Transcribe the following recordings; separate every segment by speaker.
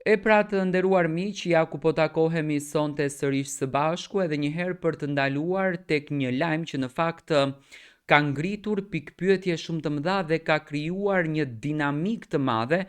Speaker 1: E pra të nderuar miq, ja ku po takohemi sonte sërish së bashku edhe një herë për të ndaluar tek një lajm që në fakt ka ngritur pikëpyetje shumë të mëdha dhe ka krijuar një dinamikë të madhe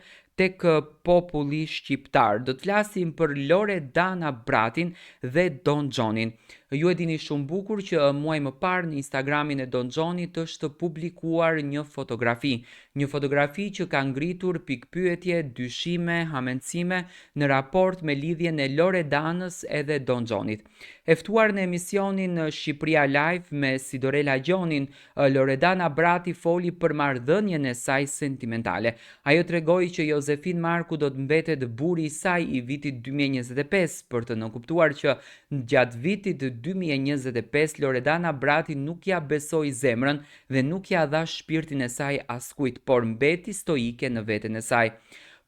Speaker 1: tek populli shqiptar. Do të flasim për Loredana Bratin dhe Don Xhonin. Ju e dini shumë bukur që muaj më parë në Instagramin e Don Xhonit është publikuar një fotografi. Një fotografi që ka ngritur pikëpyetje, dyshime, hamendësime në raport me lidhjen e Loredanës edhe Don Xhonit. E ftuar në emisionin Shqipëria Live me Sidorela Gjonin, Loredana Brati foli për marrëdhënien e saj sentimentale. Ajo tregoi që Jozefin Marku do të mbetet burri i saj i vitit 2025, për të nënkuptuar që gjatë vitit 2025 Loredana Brati nuk ia besoi zemrën dhe nuk ia dha shpirtin e saj askujt, por mbeti stoike në veten e saj.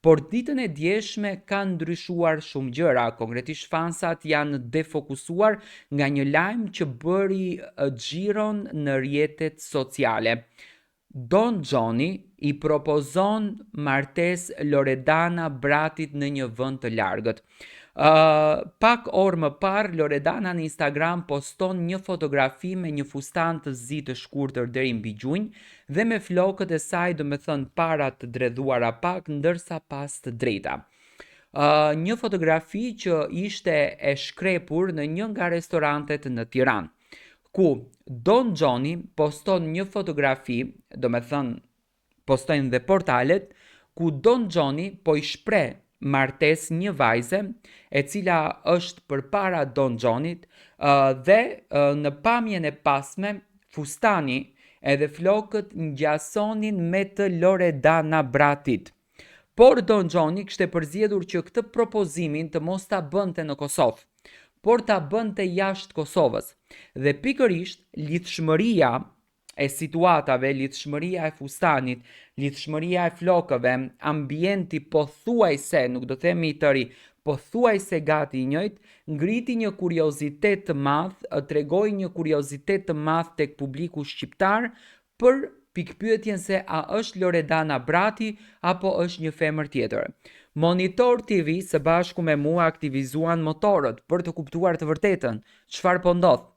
Speaker 1: Por ditën e djeshme kanë ndryshuar shumë gjëra, konkretisht fansat janë defokusuar nga një lajm që bëri xhiron në rrjetet sociale. Don Xhoni i propozon martesë Loredana Bratit në një vend të largët. Uh, pak orë më parë, Loredana në Instagram poston një fotografi me një fustan të zi të shkurtër deri mbi gjunjë dhe me flokët e saj, domethënë para të dredhuara pak, ndërsa pas të drejta. Uh, një fotografi që ishte e shkrepur në një nga restorantet në Tiranë, ku Don Xhoni poston një fotografi, domethënë postojnë dhe portalet, ku Don Xhoni po i shpreh martesë një vajze e cila është përpara Don Xhonit dhe në pamjen e pasme fustani edhe flokët ngjasonin me të Loredana Bratit. Por Don Xhoni kishte përzgjedhur që këtë propozimin të mos ta bënte në Kosovë, por ta bënte jashtë Kosovës. Dhe pikërisht lidhshmëria e situatave, lidhshmëria e fustanit, lidhshmëria e flokëve, ambienti pothuajse, nuk do themi i tëri, pothuajse gati i njëjtë, ngriti një kuriozitet të madh, tregoi një kuriozitet të madh tek publiku shqiptar për pikëpyetjen se a është Loredana Brati apo është një femër tjetër. Monitor TV së bashku me mua aktivizuan motorët për të kuptuar të vërtetën, çfarë po ndodh.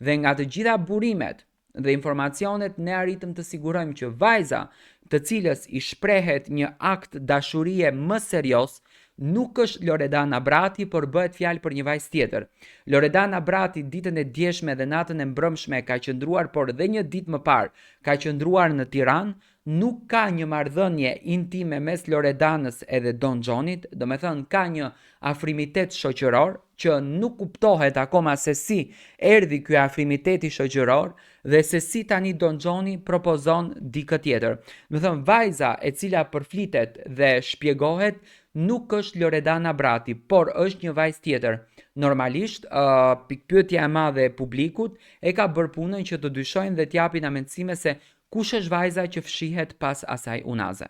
Speaker 1: Dhe nga të gjitha burimet dhe informacionet ne arritëm të sigurojmë që vajza, të cilës i shprehet një akt dashurie më serioz, nuk është Loredana Brati, por bëhet fjalë për një vajzë tjetër. Loredana Brati ditën e djeshme dhe natën e mbrëmshme ka qëndruar, por dhe një ditë më parë ka qëndruar në Tiranë, nuk ka një marrëdhënie intime mes Loredanës edhe Don Xhonit, domethënë ka një afrimitet shoqëror që nuk kuptohet akoma se si erdhi ky afrimiteti shoqëror dhe se si tani Don Xhoni propozon dikë tjetër. Domethënë vajza e cila përflitet dhe shpjegohet nuk është Loredana Brati, por është një vajzë tjetër. Normalisht, uh, pikëpyetja e madhe e publikut e ka bërë punën që të dyshojnë dhe të japin hamendësime se kush është vajza që fshihet pas asaj unaze.